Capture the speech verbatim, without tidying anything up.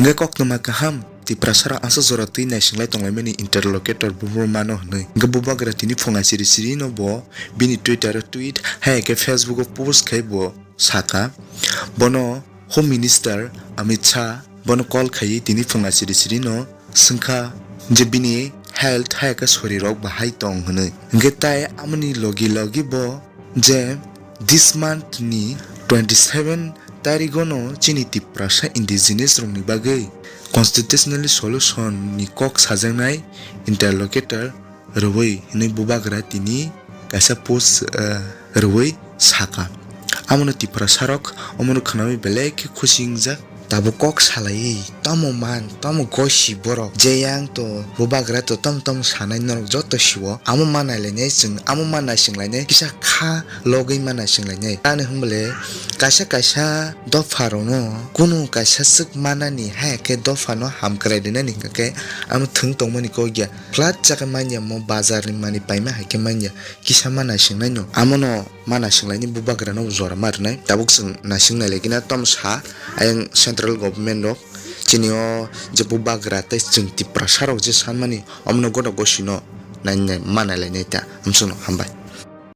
Hwnkhe koktwma kaham Tiprasarok aswk jora twi naisinglai tonglaimani interlocutor bubagrano hwnwi. Hwnkhe bubagra tini phunga siri sirino bo bini Twitter-o tweet, hai khe Facebook-o post khai bo sakha. Bono Home Minister Amit Shah bono call khaiwi tini phunga siri sirino swngkha je bini health hai khe sorirok bahai tong hwnwi. Hwnkhe tai amoni logi logi bo je this month ni twenty seven tarigono chini Tiprasa indigenous rokni bagwi constitutional solution ni kok sajaknai interlocutor rwui hwnwi bubagra tini kaisa post, eh, rwui sakha. Amono Tiprasarok omono khwnawi belai khe khusi wngjak. Tabuk kok salaiwi tamo man, tamo gosi borok je yang to bubagra to tamo tamo sanai norok joto siwo. Amo ma nailainai chwng, amo ma naisinglainai kisa kha logwi ma naisinglainai. Ani hwnbole kaisa kaisa dopharokno kunu kaisa swk manani hai khe dophano hamkrai rinani hwnkha khe amo thwng tongmani kok ya. Flat chakhe manya mo bazar ni mani paima hai khe manya kisa ma naisinglaino. Amono ma naisinglaini bubagrano jora ma rwnai. Tabuk chwng naising nailaikina tamo sa ayang central government rok chini o je bubagra tei chwng Tiprasa rok je sanmani omono goda gosino nai nai ma nailainai ta. Hamsokno hambai.